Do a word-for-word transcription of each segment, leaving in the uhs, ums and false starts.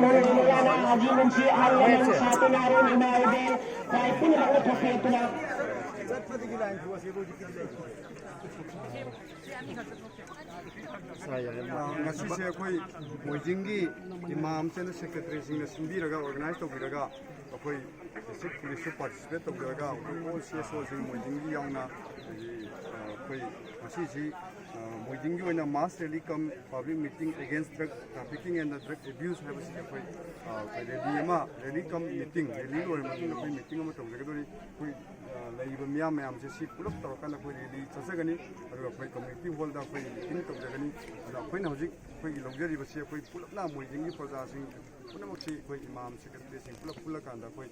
ꯃꯣꯏꯅ ꯍꯧꯖꯤꯛ ꯅꯨꯡꯁꯤ ꯑꯍꯜ ꯂꯃꯟ ꯁꯥꯇꯨꯅ ꯑꯔꯦꯝ ꯏꯃꯥ ꯏꯕꯦꯟ ꯂꯥꯏ ꯄꯨꯝꯅꯃꯛꯅ ꯊꯣꯛꯄꯤꯔꯛꯇꯨꯅ ꯉꯁꯤꯁꯦ ꯑꯩꯈꯣꯏ ꯃꯣꯏꯖꯤꯡꯒꯤ ꯏꯃꯥꯝꯁꯤꯡꯅ ꯁꯦꯀ꯭ꯔꯦꯇꯔꯤꯁꯤꯡꯅ ꯁꯤꯟꯕꯤꯔꯒ ꯑꯣꯔꯒꯅꯥꯏꯖ ꯇꯧꯕꯤꯔꯒ ꯑꯩꯈꯣꯏ ꯗꯤꯁꯇ꯭ꯔꯤꯛ ꯄꯨꯂꯤꯁꯁꯨ ꯄꯥꯔꯇꯤꯁꯤꯄꯦꯠ ꯇꯧꯖꯔꯒ ꯑꯩꯈꯣꯏ ꯑꯣꯜ ꯁꯤ ꯑꯦꯁ ꯑꯣꯁꯤꯡ ꯃꯣꯏꯖꯤꯡꯒꯤ ꯌꯥꯎꯅ ꯑꯩꯈꯣꯏ ꯉꯁꯤꯁꯤ ꯃꯣꯏꯖꯤꯡꯒꯤ ꯑꯣꯏꯅ mass rally cum public meeting against drug trafficking and drug abuse ꯍꯥꯏꯕꯁꯤ ꯑꯩꯈꯣꯏ ꯑꯩꯈꯣꯏ ꯔꯦꯂꯤ ꯑꯃ ꯔꯦꯂꯤ ꯀꯝ ꯃꯤꯇꯤꯡ ꯔꯦꯂꯤ ꯂꯣꯏꯔ ꯃꯇꯨꯡꯗ ꯑꯩꯈꯣꯏ ꯃꯤꯇꯤꯡ ꯑꯃ ꯇꯧꯖꯒꯗꯣꯏꯅꯤ꯫ ꯑꯩꯈꯣꯏ ꯂꯩꯔꯤꯕ ꯃꯤꯌꯥꯝ ꯃꯌꯥꯝꯁꯦ ꯁꯤ ꯄꯨꯂꯞ ꯇꯧꯔꯀꯥꯟꯗ ꯑꯩꯈꯣꯏ ꯔꯦꯂꯤ ꯆꯠꯆꯒꯅꯤ꯫ ꯑꯗꯨꯒ ꯑꯩꯈꯣꯏ ꯀꯝꯃ꯭ꯌꯨꯅꯤꯇꯤ ꯍꯣꯜꯗ ꯑꯩꯈꯣꯏ ꯃꯤꯇꯤꯡ ꯇꯧꯖꯒꯅꯤ꯫ ꯑꯗꯣ ꯑꯩꯈꯣꯏꯅ ꯍꯧꯖꯤꯛ ꯑꯩꯈꯣꯏꯒꯤ ꯂꯧꯖꯔꯤꯕꯁꯤ ꯑꯩꯈꯣꯏ ꯄꯨꯂꯞꯅ ꯃꯣꯏꯖꯤꯡꯒꯤ ꯄ꯭ꯔꯖꯥꯁꯤꯡ ꯄꯨꯝꯅꯃꯛꯁꯤ ꯑꯩꯈꯣꯏ ꯏꯃꯥꯝ ꯁꯦꯀ꯭ꯔꯦꯇꯔꯤꯁꯤꯡ ꯄꯨꯂꯞ ꯄꯨꯜꯂꯀꯥꯟꯗ ꯑꯩꯈꯣꯏ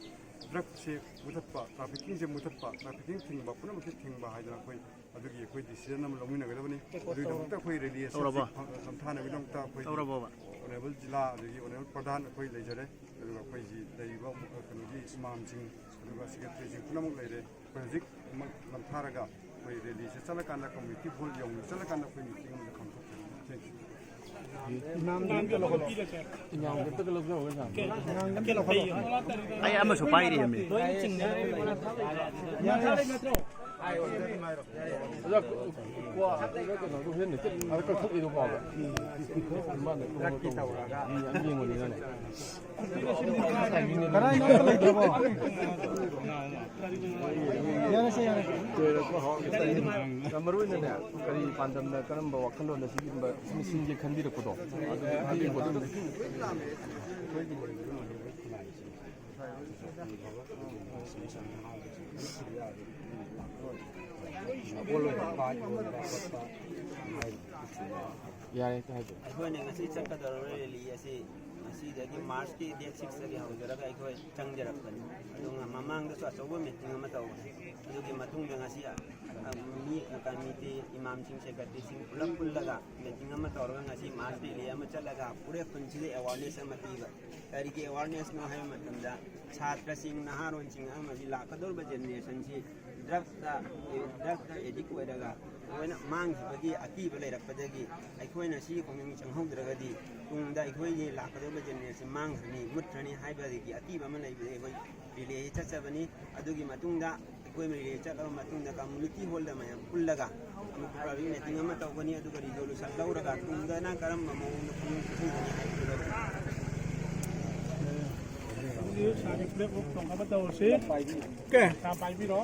ꯗ꯭ꯔꯒꯁꯦ ꯃꯨꯊꯠꯄ, ꯇ꯭ꯔꯥꯐꯤꯀꯤꯡꯁꯦ ꯃꯨꯊꯠꯄ, ꯇ꯭ꯔꯥꯐꯤꯀꯤꯡ ꯊꯤꯡꯕ ꯄꯨꯝꯅꯃꯛꯁꯦ ꯊꯤꯡꯕ ꯍꯥꯏꯗꯅ ꯑꯩꯈꯣꯏ ꯑꯗꯨꯒꯤ ꯑꯩꯈꯣꯏ ꯗꯤꯁꯤꯖꯟ ꯑꯃ ꯂꯧꯃꯤꯟꯅꯒꯗꯕꯅꯤ꯫ ꯑꯗꯨꯒꯤꯗꯃꯛꯇ ꯑꯩꯈꯣꯏ ꯔꯦꯂꯤ ꯑꯁꯤ ꯇꯧꯔꯕꯣ? ꯍꯧꯖꯤꯛ ꯆꯝꯊꯥꯅꯕꯒꯤꯗꯃꯛꯇ ꯑꯩꯈꯣꯏ ꯇꯧꯔꯕꯣꯕ? ꯑꯣꯅꯔꯦꯕꯜ ꯖꯤꯂꯥ ꯑꯗꯒꯤ ꯑꯣꯅꯔꯦꯕꯜ ꯄ꯭ꯔꯙꯥꯟ ꯑꯩꯈꯣꯏ ꯂꯩꯖꯔꯦ꯫ ꯑꯗꯨꯒ ꯑꯩꯈꯣꯏꯒꯤ ꯂꯩꯔꯤꯕ ꯀꯩꯅꯣꯒꯤ ꯏꯃꯥꯝꯁꯤꯡ ꯑꯗꯨꯒ ꯁꯦꯀ꯭ꯔꯦꯇꯔꯤꯁꯤꯡ ꯄꯨꯝꯅꯃꯛ ꯂꯩꯔꯦ꯫ ꯑꯩꯈꯣꯏ ꯍꯧꯖꯤꯛ ꯅꯝꯊꯥꯔꯒ ꯑꯩꯈꯣꯏ ꯔꯦꯂꯤꯁꯦ ꯆꯠꯂꯀꯥꯟꯗ ꯀꯝꯃ꯭ꯌꯨꯅꯤꯇꯤ ꯍꯣꯜ ꯌꯧꯅ ꯆꯠꯂꯀꯥꯟꯗ ꯑꯩꯈꯣꯏ ꯃꯤꯇꯤꯡ ꯑꯃꯗ ꯄꯥꯡꯊꯣꯛꯆꯒꯅꯤ꯫ Thank you. ꯑꯩ ꯑꯃꯁꯨ ꯄꯥꯏꯔꯤꯃꯤ꯫ ꯃꯔꯨ ꯑꯣꯏꯅꯅꯦ, ꯀꯔꯤ ꯄꯥꯟꯗꯝꯅ, ꯀꯔꯝꯕ ꯋꯥꯈꯜꯂꯣꯟꯅ ꯁꯤꯒꯨꯝꯕ ꯃꯤꯁꯤꯡꯁꯦ ꯈꯟꯕꯤꯔꯛꯄꯗꯣ? ꯑꯗꯨ ꯑꯩꯈꯣꯏꯅ ꯉꯁꯤ ꯆꯠꯀꯗꯧꯔꯤꯕ ꯔꯦꯂꯤ ꯑꯁꯤ ꯉꯁꯤꯗꯒꯤ, ꯃꯥꯔꯆꯀꯤ ꯗꯦꯠ ꯁꯤꯛꯁꯇꯒꯤ ꯍꯧꯖꯔꯒ ꯑꯩꯈꯣꯏ ꯆꯪꯖꯔꯛꯄꯅꯤ꯫ ꯑꯗꯨꯒ ꯃꯃꯥꯡꯗꯁꯨ ꯑꯆꯧꯕ ꯃꯤꯇꯤꯡ ꯑꯃ ꯇꯧꯈ꯭ꯔꯦ꯫ ꯑꯗꯨꯒꯤ ꯃꯇꯨꯡꯗ ꯉꯁꯤ, ꯑ, ꯃꯤ, ꯀꯃꯤꯇꯤ, ꯏꯃꯥꯝꯁꯤꯡ, ꯁꯦꯀ꯭ꯔꯦꯇꯔꯤꯁꯤꯡ ꯄꯨꯂꯞ ꯄꯨꯜꯂꯒ ꯃꯤꯇꯤꯡ ꯑꯃ ꯇꯧꯔꯒ ꯉꯁꯤ ꯃꯥꯔꯆ ꯔꯦꯂꯤ ꯑꯃ ꯆꯠꯂꯒ ꯄꯨꯔꯦ ꯈꯨꯟꯁꯤꯗ ꯑꯦꯋꯥꯔꯅꯦꯁ ꯑꯃ ꯄꯤꯕ꯫ ꯀꯔꯤꯒꯤ ꯑꯦꯋꯥꯔꯅꯦꯁꯅꯣ ꯍꯥꯏꯕ ꯃꯇꯝꯗ, ꯁꯥꯇ꯭ꯔꯁꯤꯡ, ꯅꯍꯥꯔꯣꯟꯁꯤꯡ ꯑꯃꯗꯤ ꯂꯥꯛꯀꯗꯧꯔꯤꯕ ꯖꯦꯅꯦꯔꯦꯁꯟꯁꯤ ꯗ꯭ꯔꯒꯇ, ꯗ꯭ꯔꯒꯇ ꯑꯦꯗꯤꯛ ꯑꯣꯏꯔꯒ ꯂꯣꯏꯅ ꯃꯥꯡꯈꯤꯕꯒꯤ ꯑꯀꯤꯕ ꯂꯩꯔꯛꯄꯗꯒꯤ ꯑꯩꯈꯣꯏꯅ ꯁꯤ ꯈꯣꯡꯖꯪ ꯆꯪꯍꯧꯗ꯭ꯔꯒꯗꯤ ꯇꯨꯡꯗ ꯑꯩꯈꯣꯏꯒꯤ ꯂꯥꯛꯀꯗꯧꯕ ꯖꯦꯅꯦꯔꯦꯁꯟ ꯃꯥꯡꯈ꯭ꯔꯅꯤ, ꯃꯨꯠꯈ꯭ꯔꯅꯤ ꯍꯥꯏꯕꯗꯒꯤ ꯑꯀꯤꯕ ꯑꯃ ꯂꯩꯕꯗꯒꯤ ꯑꯩꯈꯣꯏ ꯔꯤꯂꯦ ꯆꯠꯆꯕꯅꯤ꯫ ꯑꯗꯨꯒꯤ ꯃꯇꯨꯡꯗ ꯑꯩꯈꯣꯏ ꯔꯤꯂꯦ ꯆꯠꯂꯕ ꯃꯇꯨꯡꯗ ꯀꯝꯃꯨꯅꯤꯇꯤ ꯍꯣꯜꯗ ꯃꯌꯥꯝ ꯄꯨꯜꯂꯒ ꯑꯃꯨꯛ ꯄ꯭ꯔꯥꯏꯚꯦꯠ ꯃꯤꯇꯤꯡ ꯑꯃ ꯇꯧꯒꯅꯤ꯫ ꯑꯗꯨꯒ ꯔꯤꯖꯣꯂꯨꯁꯟ ꯂꯧꯔꯒ ꯇꯨꯡꯗꯅ ꯀꯔꯝꯕ ꯃꯑꯣꯡꯗ ꯈꯣꯡꯖꯪ ꯆꯠꯊꯒꯅꯤ ꯍꯥꯏꯕꯗꯨ ꯂꯧꯒꯅꯤ꯫ ꯑꯗꯨꯗꯤ ꯁꯥꯔꯒꯤ ꯐ꯭ꯂꯦꯛ ꯑꯣꯐ ꯇꯧꯅꯕ ꯇꯧꯔꯁꯤ꯫ ꯄꯩꯁꯥ ꯄꯥꯏꯕꯤꯔꯣ꯫